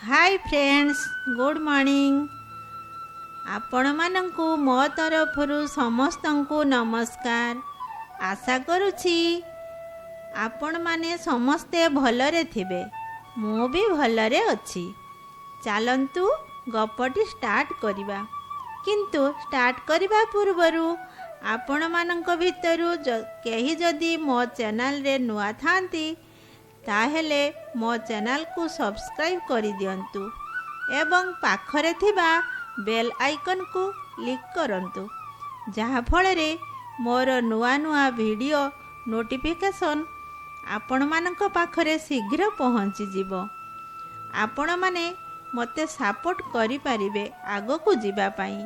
High friends, good morning. ଆପଣମାନଙ୍କୁ ମୋ ତରଫରୁ ସମସ୍ତଙ୍କୁ ନମସ୍କାର। ଆଶା କରୁଛି ଆପଣମାନେ ସମସ୍ତେ ଭଲରେ ଥିବେ। ମୁଁ ବି ଭଲରେ ଅଛି। ଚାଲନ୍ତୁ ଗପଟି ଷ୍ଟାର୍ଟ କରିବା। କିନ୍ତୁ ଷ୍ଟାର୍ଟ କରିବା ପୂର୍ବରୁ ଆପଣମାନଙ୍କ ଭିତରୁ କେହି ଯଦି ମୋ ଚ୍ୟାନେଲରେ ନୂଆ ଥାଆନ୍ତି, ତାହେଲେ ମୋ ଚ୍ୟାନେଲକୁ ସବସ୍କ୍ରାଇବ୍ କରିଦିଅନ୍ତୁ ଏବଂ ପାଖରେ ଥିବା ବେଲ୍ ଆଇକନ୍କୁ କ୍ଲିକ୍ କରନ୍ତୁ, ଯାହାଫଳରେ ମୋର ନୂଆ ନୂଆ ଭିଡ଼ିଓ ନୋଟିଫିକେସନ୍ ଆପଣମାନଙ୍କ ପାଖରେ ଶୀଘ୍ର ପହଞ୍ଚିଯିବ। ଆପଣମାନେ ମୋତେ ସପୋର୍ଟ କରିପାରିବେ ଆଗକୁ ଯିବା ପାଇଁ।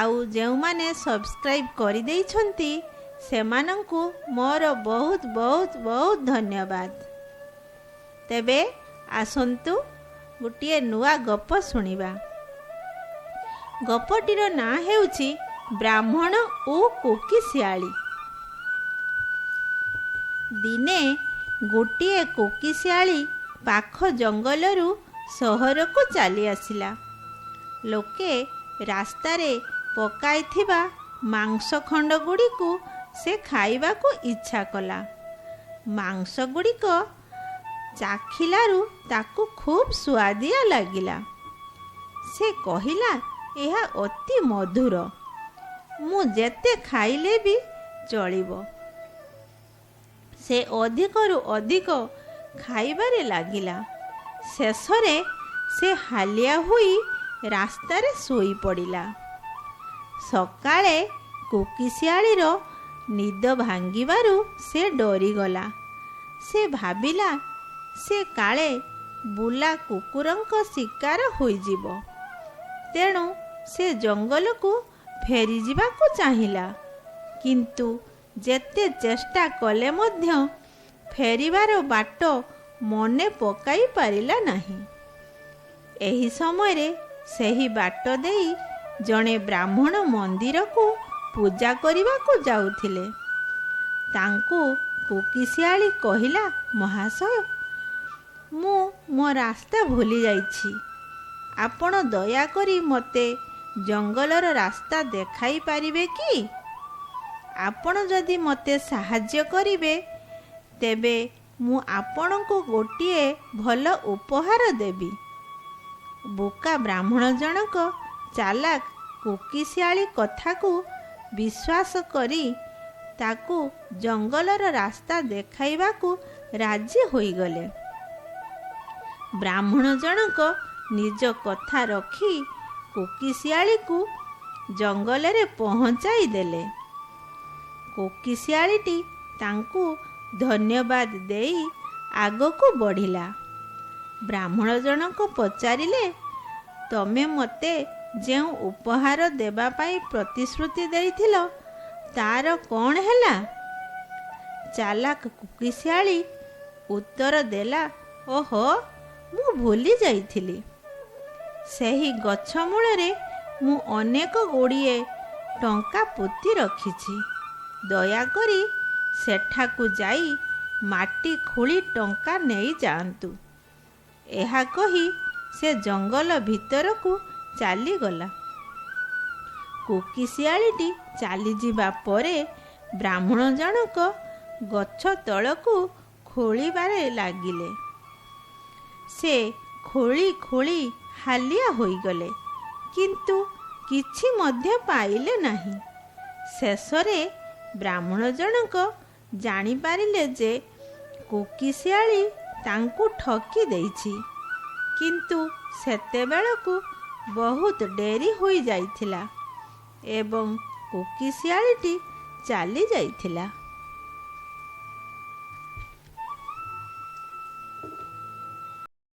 ଆଉ ଯେଉଁମାନେ ସବସ୍କ୍ରାଇବ୍ କରିଦେଇଛନ୍ତି, ସେମାନଙ୍କୁ ମୋର ବହୁତ ବହୁତ ବହୁତ ଧନ୍ୟବାଦ। ତେବେ ଆସନ୍ତୁ ଗୋଟିଏ ନୂଆ ଗପ ଶୁଣିବା। ଗପଟିର ନାଁ ହେଉଛି ବ୍ରାହ୍ମଣ ଓ କୋକିଶିଆଳି। ଦିନେ ଗୋଟିଏ କୋକିଶିଆଳି ପାଖ ଜଙ୍ଗଲରୁ ସହରକୁ ଚାଲି ଆସିଲା। ଲୋକେ ରାସ୍ତାରେ ପକାଇଥିବା ମାଂସ ଖଣ୍ଡଗୁଡ଼ିକୁ ସେ ଖାଇବାକୁ ଇଚ୍ଛା କଲା। ମାଂସ ଗୁଡ଼ିକ ଚାଖିଲାରୁ ତାକୁ ଖୁବ୍ ସୁଆଦିଆ ଲାଗିଲା। ସେ କହିଲା, ଏହା ଅତି ମଧୁର, ମୁଁ ଯେତେ ଖାଇଲେ ବି ଚଳିବ। ସେ ଅଧିକରୁ ଅଧିକ ଖାଇବାରେ ଲାଗିଲା। ଶେଷରେ ସେ ହାଲିଆ ହୋଇ ରାସ୍ତାରେ ଶୋଇପଡ଼ିଲା। ସକାଳେ କୋକିଶିଆଳିର ନିଦ ଭାଙ୍ଗିବାରୁ ସେ ଡରିଗଲା। ସେ ଭାବିଲା, ସେ କାଳେ ବୁଲା କୁକୁରଙ୍କ ଶିକାର ହୋଇଯିବ। ତେଣୁ ସେ ଜଙ୍ଗଲକୁ ଫେରିଯିବାକୁ ଚାହିଁଲା। କିନ୍ତୁ ଯେତେ ଚେଷ୍ଟା କଲେ ମଧ୍ୟ ଫେରିବାର ବାଟ ମନେ ପକାଇ ପାରିଲା ନାହିଁ। ଏହି ସମୟରେ ସେହି ବାଟ ଦେଇ ଜଣେ ବ୍ରାହ୍ମଣ ମନ୍ଦିରକୁ ପୂଜା କରିବାକୁ ଯାଉଥିଲେ। ତାଙ୍କୁ କୋକିଶିଆଳି କହିଲା, ମହାଶୟ, ମୁଁ ମୋ ରାସ୍ତା ଭୁଲି ଯାଇଛି। ଆପଣ ଦୟାକରି ମୋତେ ଜଙ୍ଗଲର ରାସ୍ତା ଦେଖାଇ ପାରିବେ କି? ଆପଣ ଯଦି ମୋତେ ସାହାଯ୍ୟ କରିବେ, ତେବେ ମୁଁ ଆପଣଙ୍କୁ ଗୋଟିଏ ଭଲ ଉପହାର ଦେବି। ବୋକା ବ୍ରାହ୍ମଣ ଜଣକ ଚାଲାକ କୋକିଶିଆଳି କଥାକୁ ବିଶ୍ୱାସ କରି ତାକୁ ଜଙ୍ଗଲର ରାସ୍ତା ଦେଖାଇବାକୁ ରାଜି ହୋଇଗଲେ। ବ୍ରାହ୍ମଣ ଜଣକ ନିଜ କଥା ରଖି କୋକିଶିଆଳିକୁ ଜଙ୍ଗଲରେ ପହଞ୍ଚାଇ ଦେଲେ। କୋକିଶିଆଳିଟି ତାଙ୍କୁ ଧନ୍ୟବାଦ ଦେଇ ଆଗକୁ ବଢ଼ିଲା। ବ୍ରାହ୍ମଣ ଜଣକ ପଚାରିଲେ, ତମେ ମୋତେ ଯେଉଁ ଉପହାର ଦେବା ପାଇଁ ପ୍ରତିଶ୍ରୁତି ଦେଇଥିଲ, ତାର କ'ଣ ହେଲା? ଚାଲାକ କୋକିଶିଆଳି ଉତ୍ତର ଦେଲା, ଓହୋ, ମୁଁ ଭୁଲି ଯାଇଥିଲି। ସେହି ଗଛ ମୂଳରେ ମୁଁ ଅନେକ ଗୁଡ଼ିଏ ଟଙ୍କା ପୋତି ରଖିଛି। ଦୟାକରି ସେଠାକୁ ଯାଇ ମାଟି ଖୋଳି ଟଙ୍କା ନେଇଯାଆନ୍ତୁ। ଏହା କହି ସେ ଜଙ୍ଗଲ ଭିତରକୁ ଚାଲିଗଲା। କୋକିଶିଆଳିଟି ଚାଲିଯିବା ପରେ ବ୍ରାହ୍ମଣ ଜଣକ ଗଛ ତଳକୁ ଖୋଳିବାରେ ଲାଗିଲେ। ସେ ଖୋଳି ଖୋଳି ହାଲିଆ ହୋଇଗଲେ, କିନ୍ତୁ କିଛି ମଧ୍ୟ ପାଇଲେ ନାହିଁ। ଶେଷରେ ବ୍ରାହ୍ମଣ ଜଣକ ଜାଣିପାରିଲେ ଯେ କୋକିଶିଆଳି ତାଙ୍କୁ ଠକି ଦେଇଛି। କିନ୍ତୁ ସେତେବେଳକୁ ବହୁତ ଡେରି ହୋଇଯାଇଥିଲା ଏବଂ କୋକିଶିଆଳିଟି ଚାଲି ଯାଇଥିଲା।